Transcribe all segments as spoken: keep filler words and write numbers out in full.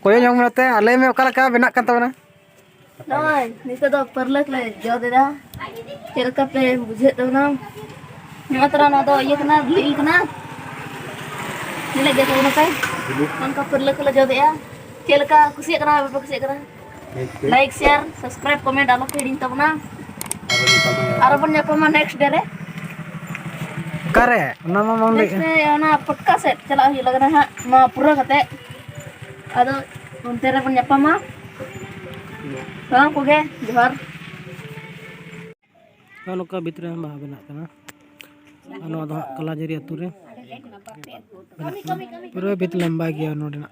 ᱠᱚᱭᱚᱜ ᱧᱚᱜ ᱢᱮ ᱱᱚᱛᱮ, ᱟᱨ ᱞᱟᱹᱭ ᱢᱮ ᱚᱠᱟ ᱞᱮᱠᱟ ᱵᱮᱱᱟᱜ ᱠᱟᱱ ᱛᱟᱵᱚᱱᱟ? ᱱᱚᱜᱼᱚᱭ ᱱᱤᱛᱚᱜ ᱫᱚ ᱯᱟᱹᱨᱞᱟᱹᱠ ᱞᱮ ᱡᱚᱫ ᱮᱫᱟ᱾ ᱪᱮᱫ ᱞᱮᱠᱟ ᱯᱮ ᱵᱩᱡᱷᱟᱹᱣᱮᱫ ᱛᱟᱵᱚᱱᱟ? ᱱᱚᱣᱟ ᱛᱚᱨᱟ ᱱᱚᱣᱟ ᱫᱚ ᱤᱭᱟᱹ ᱠᱟᱱᱟ, ᱞᱤᱞ ᱠᱟᱱᱟ᱾ ᱧᱮᱞᱮᱫ ᱜᱮᱭᱟ ᱛᱟᱵᱚᱱ ᱯᱮ᱾ ᱚᱱᱠᱟ ᱯᱟᱹᱨᱞᱟᱹᱠ ᱞᱮ ᱡᱚᱫᱮᱜᱼᱟ᱾ ᱪᱮᱫ ᱞᱮᱠᱟ ᱠᱩᱥᱤᱭᱟᱜ ᱠᱟᱱᱟ, ᱵᱟᱯᱮ ᱠᱩᱥᱤᱭᱟᱜ ᱠᱟᱱᱟ? ᱞᱟᱭᱤᱠ, ᱥᱮᱭᱟᱨ, ᱥᱟᱵᱥᱠᱨᱟᱭᱤᱵ, ᱠᱚᱢᱮᱱᱴ ᱟᱞᱚ ᱯᱮ ᱦᱤᱲᱤᱧ ᱛᱟᱵᱚᱱᱟ᱾ ᱟᱨᱚ ᱵᱚᱱ ᱧᱟᱯᱟᱢᱟ ᱱᱮᱠᱥᱴ ᱰᱮ ᱨᱮ᱾ ᱚᱠᱟᱨᱮ? ᱚᱱᱟ ᱢᱟ ᱵᱟᱢ ᱞᱟᱹᱭᱮᱫᱼᱟ᱾ ᱱᱮᱠᱥᱴ ᱰᱮ ᱚᱱᱟ ᱯᱚᱴᱠᱟ ᱥᱮᱫ ᱪᱟᱞᱟᱜ ᱦᱩᱭᱩᱜ ᱞᱟᱹᱜᱤᱫ ᱦᱟᱸᱜ, ᱱᱚᱣᱟ ᱯᱩᱨᱟᱹ ᱠᱟᱛᱮ᱾ ᱟᱫᱚ ᱚᱱᱛᱮ ᱨᱮᱵᱚᱱ ᱧᱟᱯᱟᱢᱟ᱾ ᱥᱟᱱᱟᱢ ᱠᱚᱜᱮ ᱡᱚᱦᱟᱨ᱾ ᱱᱚᱜᱼᱚ ᱱᱚᱝᱠᱟ ᱵᱷᱤᱛ ᱨᱮ ᱵᱟᱦᱟ ᱵᱮᱱᱟᱜ ᱠᱟᱱᱟ᱾ ᱟᱨ ᱱᱚᱣᱟ ᱫᱚ ᱦᱟᱸᱜ ᱠᱟᱞᱟᱡᱟᱹᱨᱤ ᱟᱹᱛᱩ ᱨᱮ ᱵᱮᱱᱟᱜ ᱠᱟᱱᱟ᱾ ᱯᱩᱨᱟᱹ ᱵᱷᱤᱛ ᱞᱟᱢᱵᱟ ᱜᱮᱭᱟ ᱱᱚᱰᱮᱱᱟᱜ᱾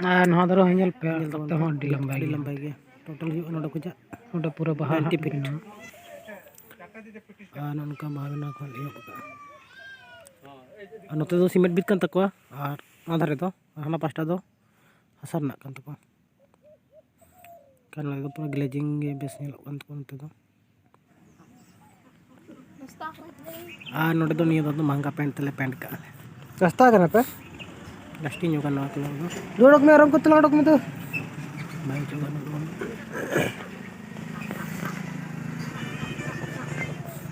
ᱟᱨ ᱱᱚᱣᱟ ᱫᱷᱟᱨᱮ ᱦᱚᱸ ᱧᱮᱞ ᱯᱮ, ᱧᱮᱞ ᱛᱟᱵᱚᱱ ᱥᱚᱠᱛᱚ ᱦᱚᱸ ᱯᱮ, ᱟᱹᱰᱤ ᱞᱟᱢᱵᱟ ᱟᱹᱰᱤ ᱜᱮᱭᱟ᱾ ᱞᱟᱢᱵᱟ ᱜᱮᱭᱟ᱾ ᱴᱳᱴᱟᱞ ᱦᱩᱭᱩᱜᱼᱟ ᱱᱚᱰᱮ ᱠᱷᱚᱱᱟᱜ ᱱᱚᱰᱮ ᱯᱩᱨᱟᱹ ᱵᱟᱦᱟ ᱱᱟᱭᱤᱱᱴᱤ ᱦᱟᱸᱜ ᱯᱷᱤᱴ᱾ ᱵᱮᱱᱟᱣᱟ᱾ ᱟᱨ ᱱᱚᱜᱼᱚ ᱱᱚᱝᱠᱟ ᱵᱟᱦᱟ ᱵᱮᱱᱟᱣ ᱠᱷᱚᱱ ᱮᱦᱚᱵ ᱠᱟᱜᱼᱟ᱾ ᱟᱨ ᱱᱚᱛᱮ ᱫᱚ ᱥᱤᱢᱮᱱᱴ ᱵᱷᱤᱛ ᱠᱟᱱ ᱛᱟᱠᱚᱣᱟ, ᱟᱨ ᱚᱱᱟ ᱫᱷᱟᱨᱮ ᱫᱚ, ᱟᱨ ᱦᱟᱱᱟ ᱯᱟᱥᱴᱟ ᱫᱚ ᱦᱟᱥᱟ ᱨᱮᱱᱟᱜ ᱠᱟᱱ ᱛᱟᱠᱚᱣᱟ᱾ ᱠᱟᱨᱚᱱ ᱱᱚᱰᱮ ᱫᱚ ᱯᱩᱨᱟᱹ ᱜᱞᱮᱡᱤᱝ ᱜᱮ ᱵᱮᱥ ᱧᱮᱞᱚᱜ ᱠᱟᱱ ᱛᱟᱠᱚᱣᱟ ᱱᱚᱛᱮ ᱫᱚ᱾ ᱟᱨ ᱱᱚᱰᱮ ᱫᱚ ᱱᱤᱭᱟᱹ ᱫᱷᱟᱣ ᱫᱚ ᱢᱟᱦᱟᱝᱜᱟ ᱯᱮᱱᱴ ᱛᱮᱞᱮ ᱯᱮᱱᱴ ᱠᱟᱜᱼᱟ᱾ ᱨᱟᱥᱛᱟ ᱠᱟᱱᱟ ᱯᱮ? ᱰᱟᱥᱴᱤᱝ ᱧᱚᱜ ᱠᱟᱱᱟ ᱱᱚᱣᱟ ᱠᱚ ᱫᱚ᱾ ᱨᱚᱲ ᱢᱮ, ᱟᱨᱟᱢ ᱠᱚᱨᱮ ᱛᱮᱞᱟᱝ ᱚᱰᱚᱠ ᱢᱮ ᱛᱚ᱾ ᱵᱟᱭ ᱦᱤᱡᱩᱜ ᱠᱟᱱᱟ ᱱᱚᱣᱟ᱾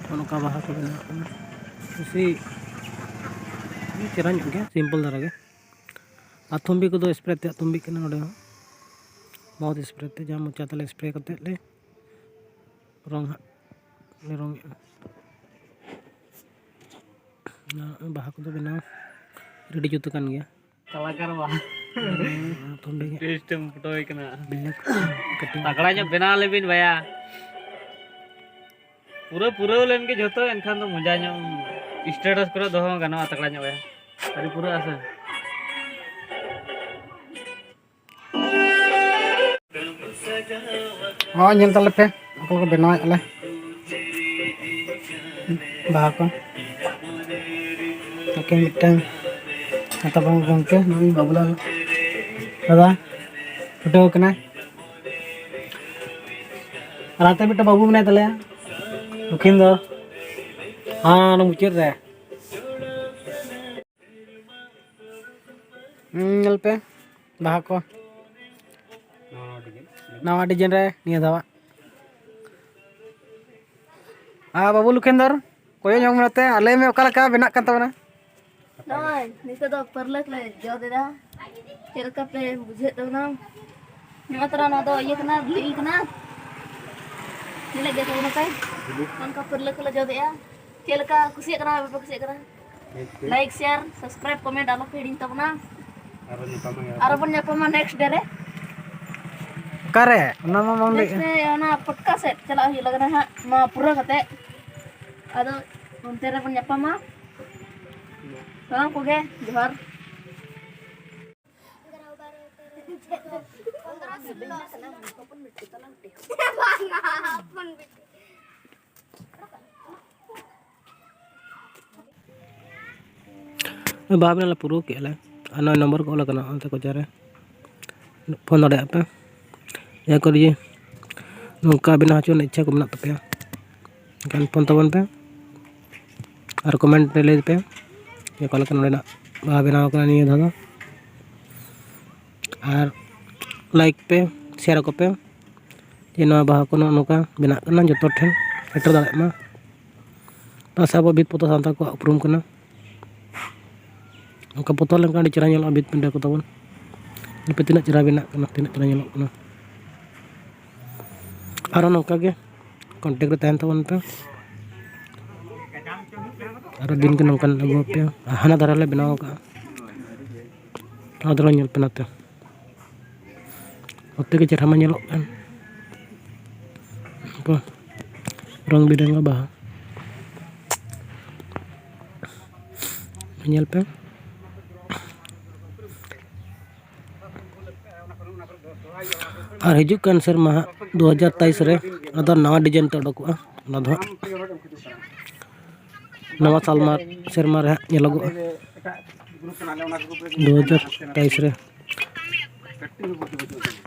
ᱱᱚᱜᱼᱚ ᱱᱚᱝᱠᱟ ᱵᱟᱦᱟ ᱠᱚ ᱵᱮᱱᱟᱣ ᱠᱟᱱᱟ᱾ ᱠᱩᱥᱤ ᱪᱮᱦᱨᱟ ᱧᱚᱜ ᱜᱮᱭᱟ, ᱥᱤᱢᱯᱚᱞ ᱫᱷᱟᱨᱟ ᱜᱮ᱾ ᱟᱨ ᱛᱷᱩᱢᱵᱤ ᱠᱚᱫᱚ ᱥᱯᱨᱮ ᱛᱮ ᱛᱷᱩᱢᱵᱤᱜ ᱠᱟᱱᱟ ᱱᱚᱰᱮ ᱦᱚᱸ᱾ ᱵᱚᱦᱩᱛ ᱥᱯᱨᱮ ᱛᱮ, ᱡᱟᱦᱟᱸ ᱢᱚᱪᱟ ᱛᱮᱞᱮ ᱥᱯᱨᱮ ᱠᱟᱛᱮᱫ ᱞᱮ ᱨᱚᱝ ᱦᱟᱸᱜ ᱞᱮ ᱨᱚᱝᱮᱜᱼᱟ᱾ ᱚᱱᱟ ᱵᱟᱦᱟ ᱠᱚᱫᱚ ᱵᱮᱱᱟᱣ ᱨᱮᱰᱤ ᱡᱩᱛ ᱟᱠᱟᱱ ᱜᱮᱭᱟ᱾ ᱠᱟᱞᱟᱠᱟᱨ ᱵᱟᱦᱟ᱾ ᱦᱩᱸ, ᱛᱷᱩᱢᱵᱤ ᱜᱮ᱾ ᱴᱮᱥᱴ ᱮᱢ ᱯᱷᱳᱴᱳᱭ ᱠᱟᱱᱟ᱾ ᱵᱤᱞᱟᱹᱠ ᱠᱟᱹᱴᱤᱡ᱾ ᱛᱟᱜᱲᱟ ᱧᱚᱜ ᱵᱮᱱᱟᱣ ᱞᱮᱵᱤᱱ ᱵᱟᱭᱟ᱾ ᱯᱩᱨᱟᱹ ᱯᱩᱨᱟᱹᱣ ᱞᱮᱱ ᱜᱮ ᱡᱷᱚᱛᱚ, ᱮᱱᱠᱷᱟᱱ ᱫᱚ ᱢᱚᱡᱟ ᱧᱚᱜ ᱥᱴᱮᱴᱟᱥ ᱠᱚᱨᱮ ᱫᱚᱦᱚ ᱜᱟᱱᱚᱜᱼᱟ, ᱛᱟᱜᱲᱟ ᱧᱚᱜ ᱵᱟᱭᱟ᱾ ᱟᱹᱣᱨᱤ ᱯᱩᱨᱟᱹᱜᱼᱟ ᱥᱮ? ᱦᱚᱸ, ᱧᱮᱞ ᱛᱟᱞᱮ ᱯᱮ, ᱚᱠᱟ ᱠᱚ ᱵᱮᱱᱟᱣᱮᱫ ᱞᱮ ᱵᱟᱦᱟ ᱠᱚ᱾ ᱛᱟᱠᱤᱱ ᱢᱤᱫᱴᱟᱝ ᱛᱟᱵᱚᱱ ᱜᱚᱢᱠᱮ, ᱱᱩᱭ ᱵᱟᱵᱩᱞᱟᱞ ᱫᱟᱫᱟ ᱯᱷᱩᱴᱟᱹᱣ ᱠᱟᱱᱟᱭ᱾ ᱟᱨ ᱦᱟᱱᱛᱮ ᱢᱤᱫᱴᱟᱝ ᱵᱟᱹᱵᱩ ᱢᱮᱱᱟᱭ ᱛᱟᱞᱮᱭᱟ, ᱱᱩᱠᱤᱱ ᱫᱚ ᱦᱟᱱᱟ ᱢᱩᱪᱟᱹᱫ ᱨᱮ᱾ ᱦᱩᱸ, ᱧᱮᱞ ᱯᱮ᱾ ᱵᱟᱦᱟ ᱠᱚ᱾ ᱱᱟᱣᱟ ᱰᱤᱡᱟᱭᱤᱱ ᱨᱮ ᱱᱤᱭᱟᱹ ᱫᱷᱟᱣᱟᱜ᱾ ᱟᱨ ᱵᱟᱹᱵᱩ ᱞᱩᱠᱷᱮᱱᱫᱚᱨ, ᱠᱚᱭᱚᱜ ᱧᱚᱜ ᱢᱮ ᱱᱚᱛᱮ, ᱟᱨ ᱞᱟᱹᱭ ᱢᱮ ᱚᱠᱟ ᱞᱮᱠᱟ ᱵᱮᱱᱟᱜ ᱠᱟᱱ ᱛᱟᱵᱚᱱᱟ? ᱱᱚᱜᱼᱚᱭ ᱱᱤᱛᱚᱜ ᱫᱚ ᱯᱟᱹᱨᱞᱟᱹᱠ ᱞᱮ ᱡᱚᱫ ᱮᱫᱟ᱾ ᱪᱮᱫ ᱞᱮᱠᱟ ᱯᱮ ᱵᱩᱡᱷᱟᱹᱣᱮᱫ ᱛᱟᱵᱚᱱᱟ? ᱱᱚᱣᱟ ᱛᱚᱨᱟ ᱱᱚᱣᱟ ᱫᱚ ᱤᱭᱟᱹ ᱠᱟᱱᱟ, ᱵᱤᱞᱤ ᱠᱟᱱᱟ᱾ ᱧᱮᱞᱮᱫ ᱜᱮᱭᱟ ᱛᱟᱵᱚᱱ ᱯᱮ, ᱱᱚᱝᱠᱟ ᱯᱟᱹᱨᱞᱟᱹᱠ ᱞᱮ ᱡᱚᱫ ᱮᱫᱟ᱾ ᱪᱮᱫ ᱞᱮᱠᱟ ᱠᱩᱥᱤᱭᱟᱜ ᱠᱟᱱᱟ, ᱵᱟᱯᱮ ᱠᱩᱥᱤᱭᱟᱜ ᱠᱟᱱᱟ? ᱞᱟᱭᱤᱠ, ᱥᱮᱭᱟᱨ, ᱥᱟᱵᱥᱠᱨᱟᱭᱤᱵ, ᱠᱚᱢᱮᱱᱴ ᱟᱞᱚ ᱯᱮ ᱦᱤᱲᱤᱧ ᱛᱟᱵᱚᱱᱟ᱾ ᱟᱨᱚ ᱧᱟᱯᱟᱢ ᱦᱩᱭᱩᱜᱼᱟ᱾ ᱟᱨᱚ ᱵᱚᱱ ᱧᱟᱯᱟᱢᱟ ᱱᱮᱠᱥᱴ ᱰᱮ ᱨᱮ᱾ ᱚᱠᱟᱨᱮ? ᱚᱱᱟ ᱢᱟ ᱵᱟᱢ ᱞᱟᱹᱭᱮᱫ ᱱᱮᱠᱥᱴ ᱠᱟᱱ᱾ ᱰᱮ ᱚᱱᱟ ᱯᱚᱴᱠᱟ ᱥᱮᱫ ᱪᱟᱞᱟᱜ ᱦᱩᱭᱩᱜ ᱞᱟᱹᱜᱤᱫ ᱦᱟᱸᱜ, ᱱᱚᱣᱟ ᱯᱩᱨᱟᱹ ᱠᱟᱛᱮ᱾ ᱟᱫᱚ ᱚᱱᱛᱮ ᱨᱮᱵᱚᱱ ᱧᱟᱯᱟᱢᱟ᱾ ᱥᱟᱱᱟᱢ ᱠᱚᱜᱮ ᱡᱚᱦᱟᱨ᱾ ᱵᱟᱦᱟ ᱵᱮᱱᱟᱣ ᱞᱮ ᱯᱩᱨᱟᱹᱣ ᱠᱮᱜᱼᱟ ᱞᱮ᱾ ᱟᱨ ᱱᱚᱜᱼᱚᱭ ᱱᱚᱢᱵᱚᱨ ᱠᱚ ᱚᱞ ᱟᱠᱟᱱᱟ ᱚᱱᱛᱮ ᱠᱚᱪᱟ ᱨᱮ, ᱯᱷᱳᱱ ᱫᱟᱲᱮᱭᱟᱜᱼᱟ ᱯᱮ᱾ ᱡᱟᱦᱟᱸᱭ ᱠᱚ ᱡᱩᱫᱤ ᱱᱚᱝᱠᱟ ᱵᱮᱱᱟᱣ ᱦᱚᱪᱚ ᱨᱮᱱᱟᱜ ᱤᱪᱪᱷᱟ ᱠᱚ ᱢᱮᱱᱟᱜ ᱛᱟᱯᱮᱭᱟ, ᱮᱱᱠᱷᱟᱱ ᱯᱷᱳᱱ ᱛᱟᱵᱚᱱ ᱯᱮ ᱟᱨ ᱠᱚᱢᱮᱱᱴ ᱨᱮ ᱞᱟᱹᱭ ᱯᱮ ᱡᱮ ᱚᱠᱟ ᱞᱮᱠᱟ ᱱᱚᱰᱮᱱᱟᱜ ᱵᱟᱦᱟ ᱵᱮᱱᱟᱣ ᱠᱟᱱᱟ ᱱᱤᱭᱟᱹ ᱫᱷᱟᱣ ᱫᱚ᱾ ᱟᱨ ᱞᱟᱭᱤᱠ ᱯᱮ, ᱥᱮᱭᱟᱨ ᱟᱠᱚ ᱯᱮ᱾ ᱡᱮ ᱱᱚᱣᱟ ᱵᱟᱦᱟ ᱠᱚ ᱱᱚᱜᱼᱚ ᱱᱚᱝᱠᱟ ᱵᱮᱱᱟᱜ ᱠᱟᱱᱟ, ᱡᱚᱛᱚ ᱴᱷᱮᱱ ᱥᱮᱴᱮᱨ ᱫᱟᱲᱮᱭᱟᱜ ᱢᱟ᱾ ᱯᱟᱥᱮ ᱟᱵᱚ ᱵᱷᱤᱛ ᱯᱚᱛᱟᱣ ᱥᱟᱱᱛᱟᱲ ᱠᱚᱣᱟᱜ ᱩᱯᱨᱩᱢ ᱠᱟᱱᱟ᱾ ᱚᱱᱠᱟ ᱯᱚᱛᱟᱣ ᱞᱮᱱᱠᱷᱟᱱ ᱟᱹᱰᱤ ᱪᱮᱦᱨᱟ ᱧᱮᱞᱚᱜᱼᱟ ᱵᱷᱤᱛ ᱯᱤᱸᱰᱟᱹ ᱠᱚ ᱛᱟᱵᱚᱱ᱾ ᱧᱮᱞ ᱯᱮ ᱛᱤᱱᱟᱹᱜ ᱪᱮᱦᱨᱟ ᱵᱮᱱᱟᱜ ᱠᱟᱱᱟ, ᱛᱤᱱᱟᱹᱜ ᱪᱮᱦᱨᱟ ᱧᱮᱞᱚᱜ ᱠᱟᱱᱟ᱾ ᱟᱨᱦᱚᱸ ᱱᱚᱝᱠᱟ ᱜᱮ ᱠᱚᱱᱴᱮᱠᱴ ᱨᱮ ᱛᱟᱦᱮᱱ ᱛᱟᱵᱚᱱ ᱯᱮ᱾ ᱟᱨᱚ ᱫᱤᱱ ᱜᱮ ᱱᱚᱝᱠᱟᱱ ᱟᱹᱜᱩ ᱟᱯᱮᱭᱟ᱾ ᱟᱨ ᱦᱟᱱᱟ ᱫᱷᱟᱨᱮ ᱞᱮ ᱵᱮᱱᱟᱣ ᱟᱠᱟᱫᱼᱟ, ᱱᱚᱣᱟ ᱫᱷᱟᱨᱮ ᱧᱮᱞ ᱯᱮ ᱱᱚᱛᱮ᱾ ᱱᱚᱛᱮ ᱜᱮ ᱪᱮᱦᱨᱟ ᱢᱟ ᱧᱮᱞᱚᱜ ᱠᱟᱱ᱾ ᱵᱟᱦ, ᱨᱚᱝ ᱵᱤᱨᱚᱝᱜᱚ ᱵᱟᱦᱟ᱾ ᱧᱮᱞ ᱯᱮ᱾ ᱟᱨ ᱦᱤᱡᱩᱜ ᱠᱟᱱ ᱥᱮᱨᱢᱟ ᱦᱟᱸᱜ ᱫᱩ ᱦᱟᱡᱟᱨ ᱛᱮᱭᱤᱥ ᱨᱮ ᱟᱫᱚ ᱱᱟᱣᱟ ᱰᱤᱡᱟᱭᱤᱱ ᱛᱮ ᱚᱰᱚᱠᱚᱜᱼᱟ᱾ ᱚᱱᱟ ᱫᱚ ᱦᱟᱸᱜ ᱱᱟᱣᱟ ᱥᱟᱞᱢᱟ ᱥᱮᱨᱢᱟ ᱨᱮ ᱦᱟᱸᱜ ᱧᱮᱞᱚᱜᱚᱜᱼᱟ, ᱫᱩ ᱦᱟᱡᱟᱨ ᱛᱮᱭᱤᱥ ᱨᱮ᱾